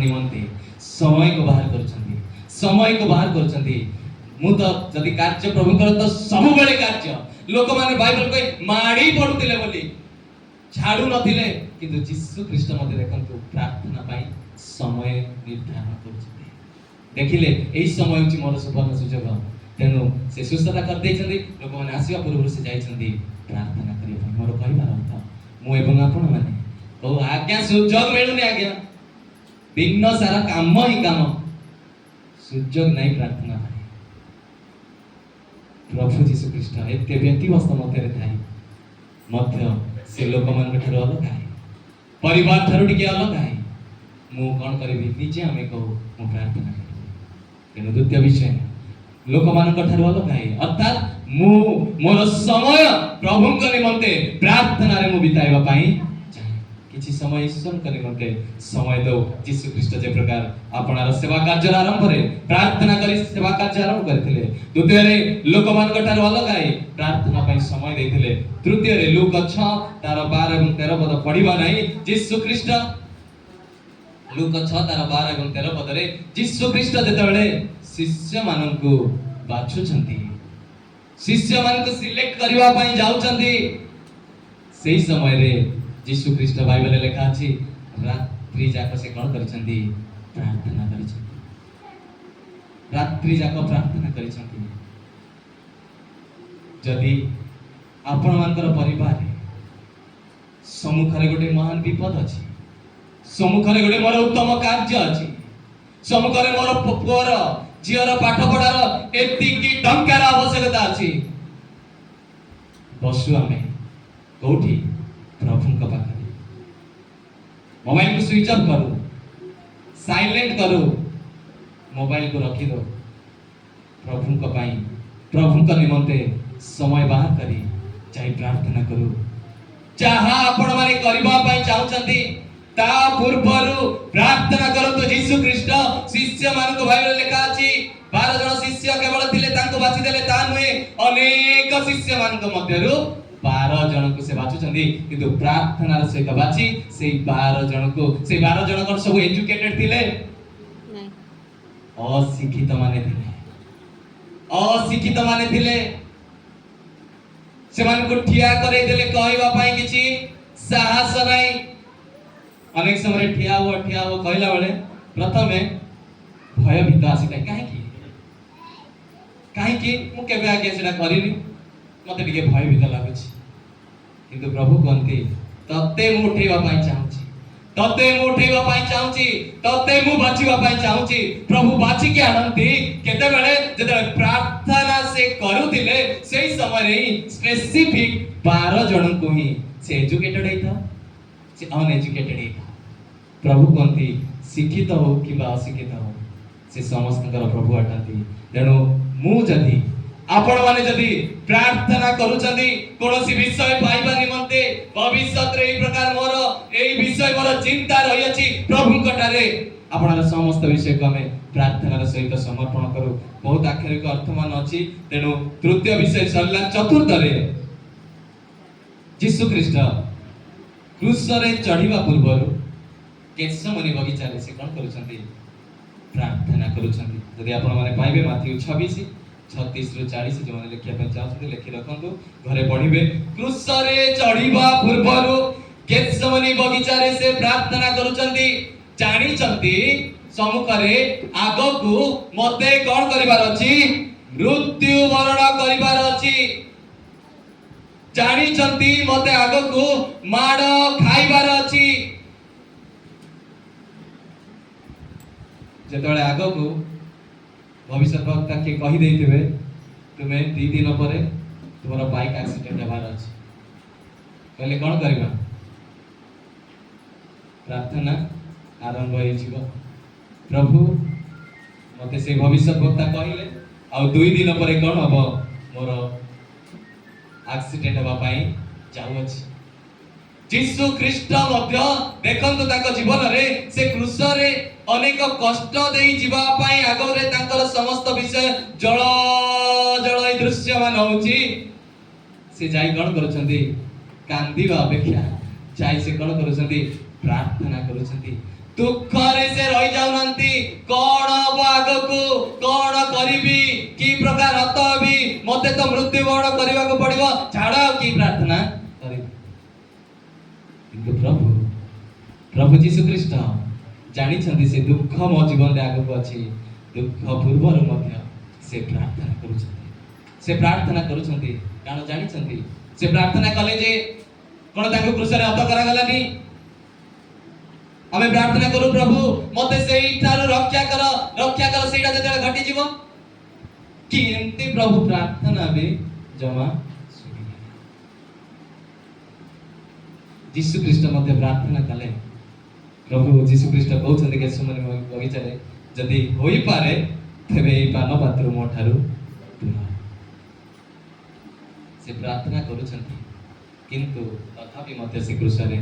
ନିମନ୍ତେ ସମୟକୁ ବାହାର କରୁଛନ୍ତି, ସମୟକୁ ବାହାର କରୁଛନ୍ତି। ମୁଁ ତ ଯଦି କାର୍ଯ୍ୟ ପ୍ରଭୁଙ୍କର ତ ସବୁବେଳେ କାର୍ଯ୍ୟ। ଲୋକମାନେ ବାଇବଲ କହେ ମାଡ଼ି ପଡୁଥିଲେ ବୋଲି ଛାଡୁ ନଥିଲେ, କିନ୍ତୁ ଯୀଶୁ ଖ୍ରୀଷ୍ଟ ମଧ୍ୟ ଦେଖନ୍ତୁ ପ୍ରାର୍ଥନା ପାଇଁ ସମୟ ନିର୍ଦ୍ଧାରଣ କରୁଛନ୍ତି। ଦେଖିଲେ, ଏଇ ସମୟ ହେଉଛି ମୋର ସୁବର୍ଣ୍ଣ ସୁଯୋଗ। ତେଣୁ ସେ ସୁସ୍ଥତା କରିଦେଇଛନ୍ତି। ଲୋକମାନେ ଆସିବା ପୂର୍ବରୁ ସେ ଯାଇଛନ୍ତି ପ୍ରାର୍ଥନା କରିବା ପାଇଁ। ମୋର କହିବାର ଅର୍ଥ, ମୁଁ ଏବଂ ଆପଣମାନେ କହୁ, ଆଜ୍ଞା ସୁଯୋଗ ମିଳୁନି ଆଜ୍ଞା, ଦିନ ସାରା କାମ ହିଁ କାମ, ସୁଯୋଗ ନାହିଁ ପ୍ରାର୍ଥନା ପାଇଁ। ପ୍ରଭୁ ଯୀଶୁ ଖ୍ରୀଷ୍ଟ ଏତେ ବ୍ୟତିବ୍ୟସ୍ତ ମଧ୍ୟରେ ଥାଇ ମଧ୍ୟ ସେ ଲୋକମାନଙ୍କ ଠାରୁ ଅଲଗା ହେଇ, ପରିବାର ଠାରୁ ଟିକେ ଅଲଗା ହେଇ, ମୁଁ କ'ଣ କରିବି? ନିଜେ ଆମେ କହୁ, ମୁଁ ପ୍ରାର୍ଥନା କରିବି। ତେଣୁ ଦ୍ୱିତୀୟ ବିଷୟ, ଲୋକମାନଙ୍କ ଠାରୁ ଅଲଗା ହେଇ, ଅର୍ଥାତ୍ ମୁଁ ମୋର ସମୟ ପ୍ରଭୁଙ୍କ ନିମନ୍ତେ ପ୍ରାର୍ଥନାରେ ମୁଁ ବିତାଇବା ପାଇଁ ଚାହେଁ। କିଛି ସମୟ ଈଶ୍ୱରଙ୍କ ନିମନ୍ତେ ସମୟ ଦଉ। ଯୀଶୁ ଖ୍ରୀଷ୍ଟ ଯେ ପ୍ରକାର ଆପଣାର ସେବା କାର୍ଯ୍ୟର ଆରମ୍ଭରେ ପ୍ରାର୍ଥନା କରି ସେବା କାର୍ଯ୍ୟ ଆରମ୍ଭ କରିଥିଲେ, ଦ୍ୱିତୀୟରେ ଲୋକମାନଙ୍କ ଠାରୁ ଅଲଗା ହେଇ ପ୍ରାର୍ଥନା ପାଇଁ ସମୟ ଦେଇଥିଲେ, ତୃତୀୟରେ ଲୂକ 6 ତାର 12 ଏବଂ 13 ପଦ ପଢିବା ନାହିଁ। ଯୀଶୁ ଖ୍ରୀଷ୍ଟ ଲୂକ 6 ତାର 12 ଏବଂ 13 ପଦରେ ଯୀଶୁ ଖ୍ରୀଷ୍ଟ ଯେତେବେଳେ ଶିଷ୍ୟମାନଙ୍କୁ ବାଛୁଛନ୍ତି, ଶିଷ୍ୟମାନଙ୍କୁ ସିଲେକ୍ଟ କରିବା ପାଇଁ ଯାଉଛନ୍ତି, ସେଇ ସମୟରେ ଯୀଶୁ ଖ୍ରୀଷ୍ଟ, ବାଇବଲରେ ଲେଖା ଅଛି, ରାତ୍ରି ଯାକ ସେ କଣ କରିଛନ୍ତି? ପ୍ରାର୍ଥନା କରିଛନ୍ତି। ରାତ୍ରି ଯାକ ପ୍ରାର୍ଥନା କରିଛନ୍ତି। ଯଦି ଆପଣମାନଙ୍କର ପରିବାରରେ ସମ୍ମୁଖରେ ଗୋଟେ ମହାନ ବିପଦ ଅଛି, ସମ୍ମୁଖରେ ଗୋଟେ ମୋର ଉତ୍ତମ କାର୍ଯ୍ୟ ଅଛି, ସମ୍ମୁଖରେ ମୋର ପୁଅର ଝିଅର ପାଠ ପଢାର ଏତିକି ଟଙ୍କାର ଆବଶ୍ୟକତା ଅଛି, ବସୁ ଆମେ କୋଉଠି? ପ୍ରଭୁଙ୍କ ପାଖରେ। ମୋବାଇଲକୁ ସୁଇଚ୍ ଅଫ୍ କରୁ, ସାଇଲେଣ୍ଟ କରୁ, ମୋବାଇଲକୁ ରଖିଦଉ, ପ୍ରଭୁଙ୍କ ପାଇଁ, ପ୍ରଭୁଙ୍କ ନିମନ୍ତେ ସମୟ ବାହାର କରି ଯାଇ ପ୍ରାର୍ଥନା କରୁ। ଯାହା ଆପଣମାନେ କରିବା ପାଇଁ ଚାହୁଁଛନ୍ତି, ତା ପୂର୍ବରୁ ପ୍ରାର୍ଥନା କରନ୍ତୁ। ଯୀଶୁ ଖ୍ରୀଷ୍ଟ ଶିଷ୍ୟମାନଙ୍କୁ, ବାଇବଲରେ ଲେଖା ଅଛି, 12 ଜଣ ଶିଷ୍ୟ କେବଳ ଥିଲେ, ତାଙ୍କୁ ବାଛିଦେଲେ ତା ନୁହେଁ, ଅନେକ ଶିଷ୍ୟମାନଙ୍କ ମଧ୍ୟରୁ 12 ଜଣଙ୍କୁ ସେ ବାଛୁଛନ୍ତି। କିନ୍ତୁ ପ୍ରାର୍ଥନାର ସହିତ ବାଛି ସେଇ 12 ଜଣକୁ, ସେଇ 12 ଜଣ କଣ ସବୁ ଏଜୁକେଟେଡ ଥିଲେ? ନାଇଁ। ଅଶିକ୍ଷିତ ମାନେ ଥିଲେ, ଅଶିକ୍ଷିତ ମାନେ ଥିଲେ। ସେମାନଙ୍କୁ ଠିଆ କରେଇ ଦେଲେ କହିବା ପାଇଁ କିଛି ସାହସ ନାହିଁ। ଅନେକ ସମୟରେ ଠିଆ ହୁଅ, ଠିଆ ହୁଅ କହିଲା ବେଳେ ପ୍ରଥମେ ଭୟଭୀତ ଆସିଥାଏ। କାହିଁକି? କାହିଁକି? ମୁଁ କେବେ ଆଜ୍ଞା ସେଟା କରିନି, ମତେ ଟିକେ ଭୟଭୀତ ଲାଗୁଛି। କିନ୍ତୁ ପ୍ରଭୁ କୁହନ୍ତି, ତତେ ମୁଁ ଉଠେଇବା ପାଇଁ ଚାହୁଁଛି, ତତେ ମୁଁ ଉଠେଇବା ପାଇଁ ଚାହୁଁଛି, ତତେ ମୁଁ ବାଛିବା ପାଇଁ ଚାହୁଁଛି। ପ୍ରଭୁ ବାଛିକି ଆଣନ୍ତି କେତେବେଳେ? ଯେତେବେଳେ ପ୍ରାର୍ଥନା ସେ କରୁଥିଲେ, ସେଇ ସମୟରେ ହିଁ ସ୍ପେସିଫିକ 12 ଜଣଙ୍କୁ ହିଁ, ସେ ଏଜୁକେଟେଡ ହେଇଥାଉ, ସେ ଅନଏଜୁକେଟେଡ ହେଇଥାଉ, ପ୍ରଭୁ କୁହନ୍ତି ଶିକ୍ଷିତ ହଉ କିମ୍ବା ଅଶିକ୍ଷିତ ହଉ, ସେ ସମସ୍ତଙ୍କର ପ୍ରଭୁ ଅଟନ୍ତି। ତେଣୁ ମୁଁ ଯଦି, ଆପଣମାନେ ଯଦି ପ୍ରାର୍ଥନା କରୁଛନ୍ତି କୌଣସି ବିଷୟ ପାଇବା ନିମନ୍ତେ, ଭବିଷ୍ୟତରେ ଏଇ ପ୍ରକାର ମୋର ଏଇ ବିଷୟ ମୋର ଚିନ୍ତା ରହିଅଛି, ପ୍ରଭୁଙ୍କ ଠାରେ ଆପଣଙ୍କର ସମସ୍ତ ବିଷୟକୁ ଆମେ ପ୍ରାର୍ଥନାର ସହିତ ସମର୍ପଣ କରୁ। ବହୁତ ଆକ୍ଷରିକ ଅର୍ଥମାନ ଅଛି। ତେଣୁ ତୃତୀୟ ବିଷୟ ସରିଲା। ଚତୁର୍ଥରେ ଯୀଶୁ ଖ୍ରୀଷ୍ଟ କ୍ରୁଶରେ ଚଢିବା ପୂର୍ବରୁ ଗେତ୍ସେମନୀ ବଗିଚାରେ ସେ କଣ କରୁଛନ୍ତି? ପ୍ରାର୍ଥନା କରୁଛନ୍ତି। ଯଦି ଆପଣମାନେ ପାଇବେ, ମାଥିଉ 26:36ରୁ 40, ଯେଉଁମାନେ ଲେଖିବା ପାଇଁ ଚାହୁଁଛନ୍ତି ଲେଖି ରଖନ୍ତୁ, ଘରେ ପଢିବେ। କ୍ରୁଶରେ ଚଢିବା ପୂର୍ବରୁ ଗେତ୍ସେମନୀ ବଗିଚାରେ ସେ ପ୍ରାର୍ଥନା କରୁଛନ୍ତି। ଜାଣିଛନ୍ତି ସମ୍ମୁଖରେ ଆଗକୁ ମତେ କଣ କରିବାର ଅଛି? ମୃତ୍ୟୁ ବରଣ କରିବାର ଅଛି। ଜାଣିଛନ୍ତି ମତେ ଆଗକୁ ମାଡ଼ ଖାଇବାର ଅଛି। ଯେତେବେଳେ ଆଗକୁ ଭବିଷ୍ୟତ ବକ୍ତା କିଏ କହିଦେଇଥିବେ, ତୁମେ 2 ଦିନ ପରେ ତୁମର ବାଇକ୍ ଆକ୍ସିଡେଣ୍ଟ ହେବାର ଅଛି କହିଲେ କଣ କରିବା? ପ୍ରାର୍ଥନା ଆରମ୍ଭ ହେଇଯିବ। ପ୍ରଭୁ, ମତେ ସେଇ ଭବିଷ୍ୟତ ବକ୍ତା କହିଲେ ଆଉ 2 ଦିନ ପରେ କଣ ହବ? ମୋର ଆକ୍ସିଡେଣ୍ଟ ହେବା ପାଇଁ ଯାଉଅଛି। ଯୀଶୁ ଖ୍ରୀଷ୍ଟ ମଧ୍ୟ ଦେଖନ୍ତୁ, ତାଙ୍କ ଜୀବନରେ ସେ କ୍ରୁଶରେ ଅନେକ କଷ୍ଟ ଦେଇ ଯିବା ପାଇଁ ଆଗରେ ତାଙ୍କର ସମସ୍ତ ବିଷୟ ଜଳ ଜଳ ହେଇ ଦୃଶ୍ୟମାନ ହଉଛି। ସେ ଯାଇ କଣ କରୁଛନ୍ତି? କାନ୍ଦିବା ଅପେକ୍ଷା ଯାଇ ସେ କଣ କରୁଛନ୍ତି? ପ୍ରାର୍ଥନା କରୁଛନ୍ତି। ଦୁଃଖରେ ସେ ରହିଯାଉନାହାନ୍ତି। କଣ ହବ ଆଗକୁ, କଣ କରିବି, କି ପ୍ରକାର ହତ ହେବି, ମତେ ତ ମୃତ୍ୟୁବରଣ କରିବାକୁ ପଡିବ, ଛାଡ, ଆଉ କି ପ୍ରାର୍ଥନା କରିବି। କିନ୍ତୁ ପ୍ରଭୁ ଯୀଶୁ ଖ୍ରୀଷ୍ଟ ଜାଣିଛନ୍ତି ସେ ଦୁଃଖ ମୋ ଜୀବନରେ ଆଗକୁ ଅଛି। ଦୁଃଖ ପୂର୍ବରୁ ମଧ୍ୟ ସେ ପ୍ରାର୍ଥନା କରୁଛନ୍ତି। ସେ ପ୍ରାର୍ଥନା କରୁଛନ୍ତି କାରଣ ଜାଣିଛନ୍ତି, ସେ ପ୍ରାର୍ଥନା କଲେ ଯେ କଣ ତାଙ୍କୁ କ୍ରୁଶରେ ହତ କରାଗଲାନି? ଆମେ ପ୍ରାର୍ଥନା କରୁ, ପ୍ରଭୁ ମତେ ସେଇଠାରୁ ରକ୍ଷା କର, ରକ୍ଷା କର। ସେଇଟା ଯେତେବେଳେ ଘଟିଯିବ କି ଏମିତି ପ୍ରଭୁ ପ୍ରାର୍ଥନା ବି ଜମା ଶୁଣିଲେ। ଯୀଶୁ ଖ୍ରୀଷ୍ଟ ମଧ୍ୟ ପ୍ରାର୍ଥନା କଲେ। ପ୍ରଭୁ ଯୀଶୁ ଖ୍ରୀଷ୍ଟ କହୁଛନ୍ତି ଗେତ୍ସେମନୀ ବଗିଚାରେ, ଯଦି ହୋଇପାରେ ତେବେ ଏଇ ପାନ ପାତ୍ର ମୋ ଠାରୁ ଦୂର। ସେ ପ୍ରାର୍ଥନା କରୁଛନ୍ତି, କିନ୍ତୁ ତଥାପି ମଧ୍ୟ ସେ କ୍ରୁଶରେ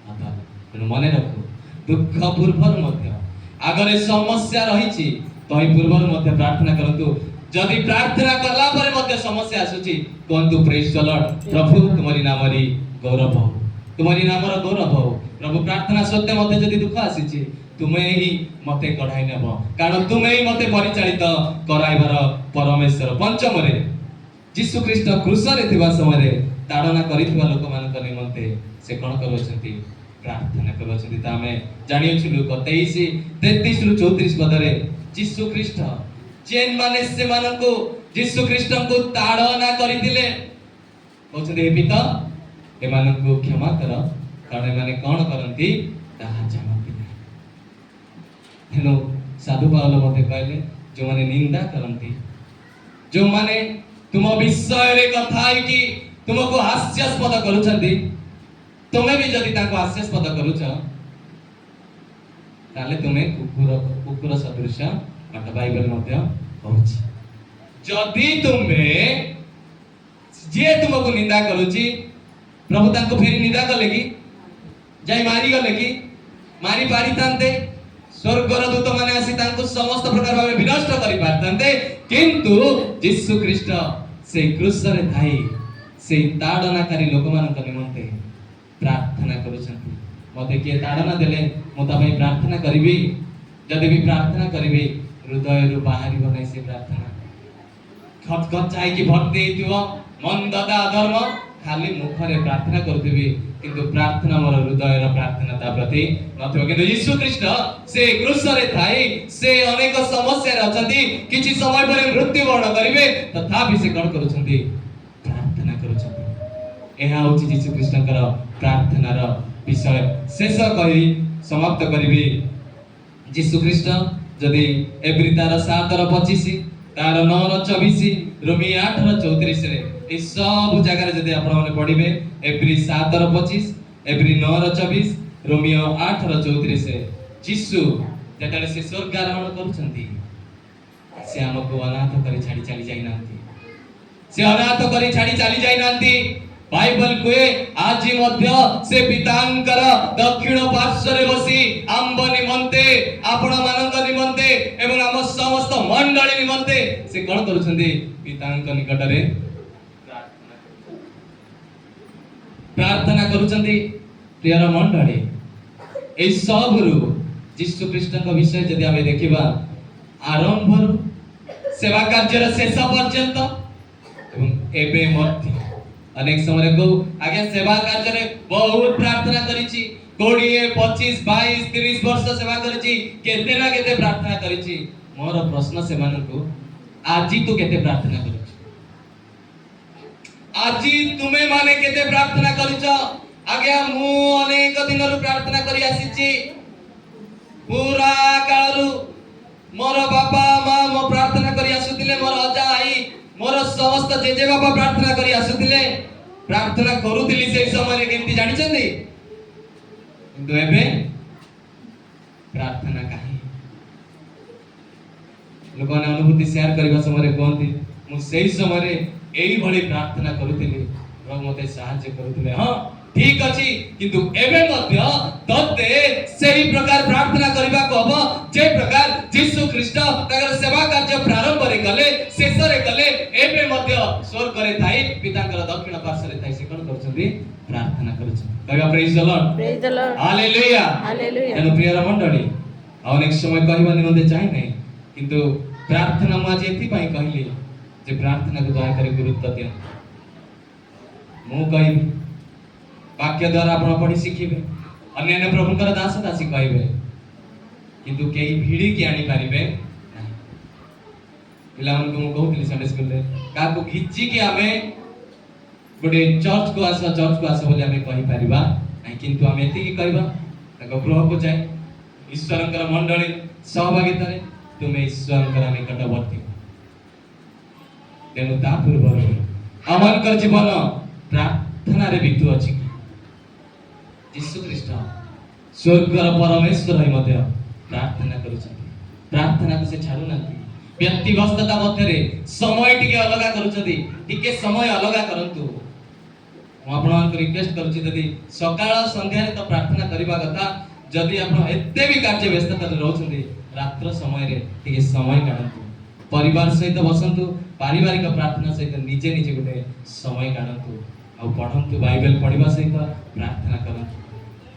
ହତ ହେଲେ। ତେଣୁ ମନେ ରଖୁ, ଦୁଃଖ ପୂର୍ବରୁ ମଧ୍ୟ ଆଗରେ ସମସ୍ୟା ରହିଛି, ତହିଁ ପୂର୍ବରୁ ମଧ୍ୟ ପ୍ରାର୍ଥନା କରନ୍ତୁ। ଯଦି ପ୍ରାର୍ଥନା କଲା ପରେ ମଧ୍ୟ ସମସ୍ୟା ଆସୁଛି, କୁହନ୍ତୁ, "ପ୍ରେଜ୍ ଦ ଲର୍ଡ, ପ୍ରଭୁ ତୁମରି ନାମରେ ଗୌରବ ହଉ, ତୁମରି ନାମର ଗୌରବ ହଉ ପ୍ରଭୁ। ପ୍ରାର୍ଥନା ସତ୍ତ୍ୱେ ମୋତେ ଯଦି ଦୁଃଖ ଆସିଛି, ତୁମେ ହିଁ ମତେ କଢାଇ ନେବ, କାରଣ ତୁମେ ହିଁ ମତେ ପରିଚାଳିତ କରାଇବାର ପରମେଶ୍ୱର।" ପଞ୍ଚମରେ, ଯୀଶୁ ଖ୍ରୀଷ୍ଟ କ୍ରୁଶରେ ଥିବା ସମୟରେ ତାଡ଼ନା କରିଥିବା ଲୋକମାନଙ୍କ ନିମନ୍ତେ ସେ କଣ କରୁଅଛନ୍ତି? ପ୍ରାର୍ଥନା କରୁଅଛନ୍ତି। ତା ଆମେ ଜାଣିଅଛୁ, ଲୂକ 23:33ରୁ 34 ପଦରେ ଯୀଶୁ ଖ୍ରୀଷ୍ଟ ଯେନ୍ମାନେ ସେମାନଙ୍କୁ, ଯୀଶୁ ଖ୍ରୀଷ୍ଟଙ୍କୁ ତାଡ଼ନା କରିଥିଲେ, କହୁଛନ୍ତି, "ହେ ପିତା, ଏମାନଙ୍କୁ କ୍ଷମା କର, କାରଣ ଏମାନେ କଣ କରନ୍ତି ତାହା ଜାଣନ୍ତି ନାହିଁ।" ତେଣୁ ସାଧୁ ପାଉଲ ମଧ୍ୟ କହିଲେ, ଯେଉଁମାନେ ନିନ୍ଦା କରନ୍ତି, ଯେଉଁମାନେ ତୁମ ବିଷୟରେ କଥା ହେଇକି ତୁମକୁ ହାସ୍ୟାସ୍ପଦ କରୁଛନ୍ତି, ତୁମେ ବି ଯଦି ତାଙ୍କୁ ହାସ୍ୟାସ୍ପଦ କରୁଛ, ତାହେଲେ ତୁମେ କୁକୁର ସଦୃଶ ଅଟ। ବାଇବେଲ ମଧ୍ୟ କହୁଛି, ଯଦି ତୁମେ ଯିଏ ତୁମକୁ ନିନ୍ଦା କରୁଛି, ପ୍ରଭୁ ତାଙ୍କୁ ଫେରି ନିନ୍ଦା କଲେ କି? ଯାଇ ମାରିଗଲେ କି? ମାରି ପାରିଥାନ୍ତେ। ସ୍ୱର୍ଗର ଦୂତମାନେ ଆସି ତାଙ୍କୁ ସମସ୍ତ ପ୍ରକାର ଭାବେ ବିନଷ୍ଟ କରିପାରିଥାନ୍ତେ। କିନ୍ତୁ ଯୀଶୁ ଖ୍ରୀଷ୍ଟ ସେଇ କ୍ରୁଶରେ ଥାଇ ସେଇ ତାଡ଼ନାକାରୀ ଲୋକମାନଙ୍କ ନିମନ୍ତେ ପ୍ରାର୍ଥନା କରୁଛନ୍ତି। ମତେ କିଏ ତାଡ଼ନା ଦେଲେ ମୁଁ ତା ପାଇଁ ପ୍ରାର୍ଥନା କରିବି? ଯଦି ବି ପ୍ରାର୍ଥନା କରିବି, ହୃଦୟରୁ ବାହାରିବ ନାହିଁ ସେ ପ୍ରାର୍ଥନା। ଖଚଖଚ ହେଇକି ଭର୍ତ୍ତି ହେଇଥିବ ମନ୍ଦତା, ଅଧର୍ମ। ଖାଲି ମୁଖରେ ପ୍ରାର୍ଥନା କରୁଥିବି, କିନ୍ତୁ ପ୍ରାର୍ଥନା ମୋର ହୃଦୟର ପ୍ରାର୍ଥନା ତା ପ୍ରତି ନଥିବ। କିନ୍ତୁ ଯୀଶୁ ଖ୍ରୀଷ୍ଟ ସେ କ୍ରୁଶରେ ଥାଇ, ସେ ଅନେକ ସମସ୍ୟାରେ ଅଛନ୍ତି, କିଛି ସମୟ ପରେ ମୃତ୍ୟୁବରଣ କରିବେ, ତଥାପି ସେ କଣ କରୁଛନ୍ତି? ପ୍ରାର୍ଥନା କରୁଛନ୍ତି। ଏହା ହଉଛି ଯୀଶୁ ଖ୍ରୀଷ୍ଟଙ୍କର ପ୍ରାର୍ଥନାର ବିଷୟ। ଶେଷ କହି ସମାପ୍ତ କରିବି। ଯୀଶୁ ଖ୍ରୀଷ୍ଟ ଯଦି ଏବ୍ରୀ ତାର 7ର 25, ତାର 9ର 24, ରୋମୀ 8ର 34ରେ, ଏଇ ସବୁ ଜାଗାରେ ଯଦି ଆପଣମାନେ ପଢିବେ, ଏବ୍ରୀ 7ର 25, ଏବ୍ରୀ 9ର 24, ରୋମିଓ 8ର 34, ଯୀଶୁ ଯେତେବେଳେ ସେ ସ୍ୱର୍ଗାରୋହଣ କରୁଛନ୍ତି, ସେ ଆମକୁ ଅନାଥ କରି ଛାଡ଼ି ଚାଲି ଯାଇନାହାନ୍ତି। ସେ ଅନାଥ କରି ଛାଡ଼ି ଚାଲି ଯାଇନାହାନ୍ତି। ବାଇବଲ କୁହେ, ଆଜି ମଧ୍ୟ ସେ ପିତାଙ୍କର ଦକ୍ଷିଣ ପାର୍ଶ୍ୱରେ ବସି ଆମ୍ଭ ନିମନ୍ତେ, ଆପଣ ମାନଙ୍କ ନିମନ୍ତେ ଏବଂ ଆମ ସମସ୍ତ ମଣ୍ଡଳୀ ନିମନ୍ତେ ସେ କଣ କରୁଛନ୍ତି? ପିତାଙ୍କ ନିକଟରେ ପ୍ରାର୍ଥନା କରୁଛନ୍ତି। ପ୍ରିୟର ମଣ୍ଡଳୀ, ଏଇ ସବୁରୁ ଯୀଶୁ ଖ୍ରୀଷ୍ଟଙ୍କ ବିଷୟ ଯଦି ଆମେ ଦେଖିବା, ଆରମ୍ଭରୁ ସେବା କାର୍ଯ୍ୟର ଶେଷ ପର୍ଯ୍ୟନ୍ତ ଏବଂ ଏବେ ମଧ୍ୟ, ଅନେକ ସମୟରେ କହୁ, ଆଜ୍ଞା ସେବା କାର୍ଯ୍ୟରେ ବହୁତ ପ୍ରାର୍ଥନା କରିଛି, 20, 25, 22, 30 ବର୍ଷ ସେବା କରିଛି, କେତେ ନା କେତେ ପ୍ରାର୍ଥନା କରିଛି। ମୋର ପ୍ରଶ୍ନ ସେମାନଙ୍କୁ, ଆଜି ତୁ କେତେ ପ୍ରାର୍ଥନା କରୁଛୁ? ଆଜି ତୁମେ ମାନେ କେତେ ପ୍ରାର୍ଥନା କରିଛ? ଆଜ୍ଞା, ମୁଁ ଅନେକ ଦିନରୁ ପ୍ରାର୍ଥନା କରି ଆସିଛି। ପୁରା କାଳରୁ ମୋର ବାପା ମା ମୋ ପ୍ରାର୍ଥନା କରି ଆସୁଥିଲେ, ମୋର ଅଜା ଆଈ, ମୋର ସମସ୍ତ ଜେଜେ ବାପା ପ୍ରାର୍ଥନା କରି ଆସୁଥିଲେ। ପ୍ରାର୍ଥନା କରୁଥିଲି ସେଇ ସମୟରେ, କେମିତି ଜାଣିଛନ୍ତି? କିନ୍ତୁ ଏବେ ପ୍ରାର୍ଥନା କାହିଁ? ଲୋକମାନେ ଅନୁଭୂତି ସେୟାର କରିବା ସମୟରେ କୁହନ୍ତି, ମୁଁ ସେଇ ସମୟରେ ଏଇଭଳି ପ୍ରାର୍ଥନା କରୁଥିଲି, ପ୍ରଭୁ ମତେ ସାହାଯ୍ୟ କରୁଥିଲେ। ହଁ, ଠିକ ଅଛି, କିନ୍ତୁ ଏବେ ମଧ୍ୟ ତତେ ସେହି ପ୍ରକାର ପ୍ରାର୍ଥନା କରିବାକୁ ହବ, ଯେ ପ୍ରକାର ଯୀଶୁ ଖ୍ରୀଷ୍ଟ ତାଙ୍କର ସେବା କାର୍ଯ୍ୟ ପ୍ରାରମ୍ଭରେ କଲେ, ଶେଷରେ କଲେ। ଏବେ ମଧ୍ୟ ସ୍ୱର୍ଗରେ ଥାଇ, ପିତାଙ୍କର ଦକ୍ଷିଣ ପାର୍ଶ୍ୱରେ ଥାଇ ସେ କଣ କରୁଛନ୍ତି? ପ୍ରାର୍ଥନା କରୁଛନ୍ତି। କହିବା praise the Lord. Praise the Lord. Hallelujah. Hallelujah. ତେଣୁ ପ୍ରିୟର ମଣ୍ଡଳୀ, ଆଉ ଅନେକ ସମୟ କହିବା ନିମନ୍ତେ ଚାହେଁ ନାହିଁ, କିନ୍ତୁ ପ୍ରାର୍ଥନା ମୁଁ ଆଜି ଏଥିପାଇଁ କହିଲି ଯେ ପ୍ରାର୍ଥନାକୁ ଦୟାକରି ଗୁରୁତ୍ୱ ଦିଅନ୍ତୁ। ମୁଁ କହିବି, ବାକ୍ୟ ଦ୍ୱାରା ଆପଣ ପଢି ଶିଖିବେ, ଅନ୍ୟାନ୍ୟ ପ୍ରଭୁଙ୍କର ଦାସ ଦାସୀ କହିବେ, କିନ୍ତୁ କେହି ଭିଡ଼ିକି ଆଣିପାରିବେ ନାହିଁ। ପିଲାମାନଙ୍କୁ ମୁଁ କହୁଥିଲି ସଣ୍ଡେ ସ୍କୁଲରେ, କାହାକୁ ଘିଚିକି ଆମେ ଗୋଟେ ଚର୍ଚ୍ଚକୁ ଆସ, ଚର୍ଚ୍ଚକୁ ଆସ ବୋଲି ଆମେ କହିପାରିବା ନାହିଁ। କିନ୍ତୁ ଆମେ ଏତିକି କହିବା, ତାଙ୍କ ଗୃହକୁ ଯାଇ ଈଶ୍ୱରଙ୍କର ମଣ୍ଡଳୀ ସହଭାଗିତାରେ ତୁମେ ଈଶ୍ୱରଙ୍କର ନିକଟବର୍ତ୍ତୀ ହୁଅ। ତେଣୁ ତା ପୂର୍ବରୁ ଆମମାନଙ୍କର ଜୀବନ ପ୍ରାର୍ଥନାରେ ବିତୁଅଛି କି? ଯୀଶୁ ଖ୍ରୀଷ୍ଟ ସ୍ୱର୍ଗର ପରମେଶ୍ୱର ହୋଇ ମଧ୍ୟ ପ୍ରାର୍ଥନା କରୁଛନ୍ତି। ପ୍ରାର୍ଥନାକୁ ସେ ଛାଡୁନାହାନ୍ତି। ବ୍ୟତିବ୍ୟସ୍ତତା ମଧ୍ୟରେ ସମୟ ଟିକେ ଅଲଗା କରୁଛନ୍ତି। ଟିକେ ସମୟ ଅଲଗା କରନ୍ତୁ। ମୁଁ ଆପଣମାନଙ୍କୁ ରିକ୍ୱେଷ୍ଟ କରୁଛି, ଯଦି ସକାଳ ସନ୍ଧ୍ୟାରେ ତ ପ୍ରାର୍ଥନା କରିବା କଥା, ଯଦି ଆପଣ ଏତେ ବି କାର୍ଯ୍ୟ ବ୍ୟସ୍ତତାରେ ରହୁଛନ୍ତି, ରାତ୍ର ସମୟରେ ଟିକେ ସମୟ କାଢନ୍ତୁ, ପରିବାର ସହିତ ବସନ୍ତୁ, ପାରିବାରିକ ପ୍ରାର୍ଥନା ସହିତ ନିଜେ ନିଜେ ଗୋଟେ ସମୟ କାଢନ୍ତୁ ଆଉ ପଢନ୍ତୁ। ବାଇବେଲ ପଢିବା ସହିତ ପ୍ରାର୍ଥନା କରନ୍ତୁ।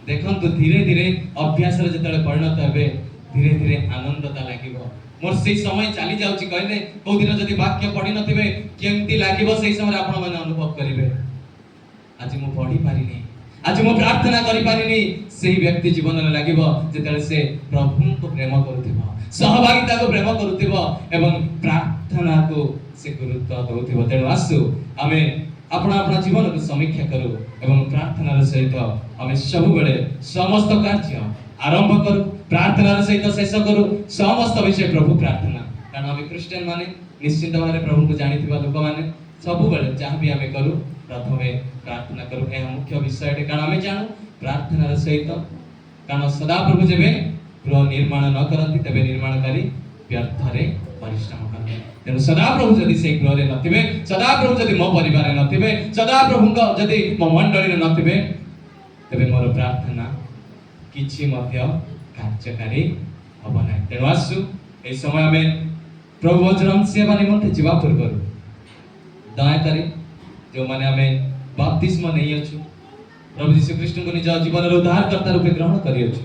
ଦେଖନ୍ତୁ, ଧୀରେ ଧୀରେ ଅଭ୍ୟାସରେ ଯେତେବେଳେ ପରିଣତ ହେବେ, ଧୀରେ ଧୀରେ ଆନନ୍ଦତା ଲାଗିବ। ମୋର ସେଇ ସମୟ ଚାଲି ଯାଉଛି କହିଲେ, କୋଉଦିନ ଯଦି ବାକ୍ୟ ପଢି ନଥିବେ, କେମିତି ଲାଗିବ? ସେଇ ସମୟରେ ଆପଣମାନେ ଅନୁଭବ କରିବେ, ଆଜି ମୁଁ ପଢି ପାରିନି, ଆଜି ମୁଁ ପ୍ରାର୍ଥନା କରିପାରିନି। ସେଇ ବ୍ୟକ୍ତି ଜୀବନରେ ଲାଗିବ ଯେତେବେଳେ ସେ ପ୍ରଭୁଙ୍କୁ ପ୍ରେମ କରୁଥିବ, ସହଭାଗିତାକୁ ପ୍ରେମ କରୁଥିବ ଏବଂ ପ୍ରାର୍ଥନାକୁ ସେ ଗୁରୁତ୍ୱ ଦଉଥିବ। ତେଣୁ ଆସୁ ଆମେ ଆପଣା ଆପଣା ଜୀବନକୁ ସମୀକ୍ଷା କରୁ ଏବଂ ପ୍ରାର୍ଥନାର ସହିତ ଆମେ ସବୁବେଳେ ସମସ୍ତ କାର୍ଯ୍ୟ ଆରମ୍ଭ କରୁ, ପ୍ରାର୍ଥନାର ସହିତ ଶେଷ କରୁ। ସମସ୍ତ ବିଷୟ ପ୍ରଭୁ ପ୍ରାର୍ଥନା, କାରଣ ଆମେ ଖ୍ରୀଷ୍ଟିଆନ ମାନେ ନିଶ୍ଚିତ ଭାବରେ ପ୍ରଭୁଙ୍କୁ ଜାଣିଥିବା ଲୋକମାନେ ସବୁବେଳେ ଯାହା ବି ଆମେ କରୁ, ପ୍ରଥମେ ପ୍ରାର୍ଥନା କରୁ। ଏହା ମୁଖ୍ୟ ବିଷୟଟେ, କାରଣ ଆମେ ଜାଣୁ ପ୍ରାର୍ଥନାର ସହିତ, କାରଣ ସଦାପ୍ରଭୁ ଯେବେ ଗୃହ ନିର୍ମାଣ ନ କରନ୍ତି, ତେବେ ନିର୍ମାଣକାରୀ ବ୍ୟର୍ଥରେ ପରିଶ୍ରମ କରନ୍ତି। ତେଣୁ ସଦାପ୍ରଭୁ ଯଦି ସେଇ ଗୃହରେ ନଥିବେ, ସଦାପ୍ରଭୁ ଯଦି ମୋ ପରିବାରରେ ନଥିବେ, ସଦାପ୍ରଭୁଙ୍କ ଯଦି ମୋ ମଣ୍ଡଳୀରେ ନଥିବେ, ତେବେ ମୋର ପ୍ରାର୍ଥନା କିଛି ମଧ୍ୟ କାର୍ଯ୍ୟକାରୀ ହବ ନାହିଁ। ତେଣୁ ଆସୁ ଏହି ସମୟ ଆମେ ପ୍ରଭୁ ଭୋଜନ ସେବା ନିମନ୍ତେ ଯିବା ପୂର୍ବରୁ ଦୟାକରି ଯେଉଁମାନେ ଆମେ ବାପ୍ତିସ୍ମ ନେଇଅଛୁ, ପ୍ରଭୁ ଯୀଶୁ ଖ୍ରୀଷ୍ଟଙ୍କୁ ନିଜ ଜୀବନର ଉଦ୍ଧାରକର୍ତ୍ତା ରୂପେ ଗ୍ରହଣ କରିଅଛୁ।